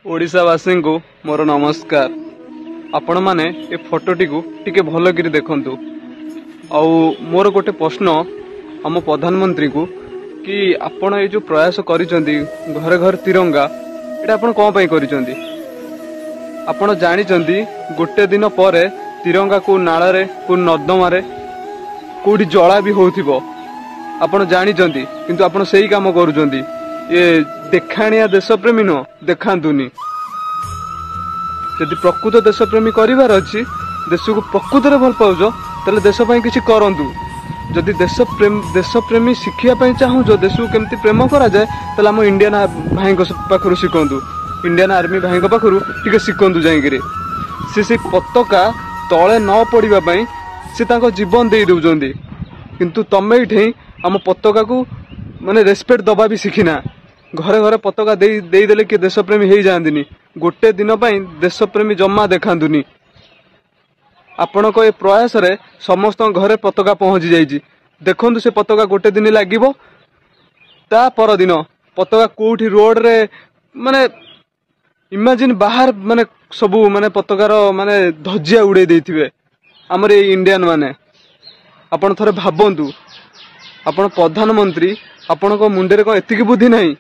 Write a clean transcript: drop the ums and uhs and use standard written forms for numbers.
ଓଡ଼ିଶାବାସୀଙ୍କୁ ମୋର ନମସ୍କାର। ଆପଣମାନେ ଏ ଫଟୋଟିକୁ ଟିକେ ଭଲକିରି ଦେଖନ୍ତୁ। ଆଉ ମୋର ଗୋଟେ ପ୍ରଶ୍ନ ଆମ ପ୍ରଧାନମନ୍ତ୍ରୀଙ୍କୁ କି ଆପଣ ଏଇ ଯେଉଁ ପ୍ରୟାସ କରିଛନ୍ତି ଘରେ ଘରେ ତିରଙ୍ଗା, ଏଇଟା ଆପଣ କ'ଣ ପାଇଁ କରିଛନ୍ତି? ଆପଣ ଜାଣିଛନ୍ତି ଗୋଟେ ଦିନ ପରେ ତିରଙ୍ଗା କେଉଁ ନାଳରେ, କେଉଁ ନର୍ଦ୍ଦମାରେ, କେଉଁଠି ଜଳା ବି ହେଉଥିବ, ଆପଣ ଜାଣିଛନ୍ତି, କିନ୍ତୁ ଆପଣ ସେଇ କାମ କରୁଛନ୍ତି। ଇଏ ଦେଖାଣିଆ ଦେଶପ୍ରେମୀ ନୁହଁ, ଦେଖାନ୍ତୁନି। ଯଦି ପ୍ରକୃତ ଦେଶପ୍ରେମୀ କରିବାର ଅଛି, ଦେଶକୁ ପ୍ରକୃତରେ ଭଲ ପାଉଛ, ତାହେଲେ ଦେଶ ପାଇଁ କିଛି କରନ୍ତୁ। ଯଦି ଦେଶପ୍ରେମୀ ଶିଖିବା ପାଇଁ ଚାହୁଁଛ, ଦେଶକୁ କେମିତି ପ୍ରେମ କରାଯାଏ, ତାହେଲେ ଆମ ଇଣ୍ଡିଆନ ଭାଇଙ୍କ ପାଖରୁ ଶିଖନ୍ତୁ, ଇଣ୍ଡିଆନ ଆର୍ମି ଭାଇଙ୍କ ପାଖରୁ ଟିକେ ଶିଖନ୍ତୁ ଯାଇକିରି। ସେ ସେଇ ପତାକା ତଳେ ନ ପଡ଼ିବା ପାଇଁ ସେ ତାଙ୍କ ଜୀବନ ଦେଇ ଦେଉଛନ୍ତି, କିନ୍ତୁ ତମେ ଏଇଠି ଆମ ପତାକାକୁ ମାନେ ରେସପେକ୍ଟ ଦେବା ବି ଶିଖିନା। ଘରେ ଘରେ ପତାକା ଦେଇ ଦେଇଦେଲେ କିଏ ଦେଶପ୍ରେମୀ ହେଇଯାଆନ୍ତିନି। ଗୋଟେ ଦିନ ପାଇଁ ଦେଶପ୍ରେମୀ ଜମା ଦେଖାନ୍ତୁନି। ଆପଣଙ୍କ ଏ ପ୍ରୟାସରେ ସମସ୍ତଙ୍କ ଘରେ ପତାକା ପହଞ୍ଚି ଯାଇଛି। ଦେଖନ୍ତୁ, ସେ ପତାକା ଗୋଟେ ଦିନ ଲାଗିବ, ତା ପରଦିନ ପତାକା କୋଉଠି ରୋଡରେ, ମାନେ ଇମାଜିନ୍ ବାହାର, ମାନେ ସବୁ ମାନେ ପତାକାର ମାନେ ଧଜିଆ ଉଡେଇ ଦେଇଥିବେ ଆମର ଏଇ ଇଣ୍ଡିଆନ ମାନେ। ଆପଣ ଥରେ ଭାବନ୍ତୁ, ଆପଣ ପ୍ରଧାନମନ୍ତ୍ରୀ, ଆପଣଙ୍କ ମୁଣ୍ଡରେ କ'ଣ ଏତିକି ବୁଦ୍ଧି ନାହିଁ?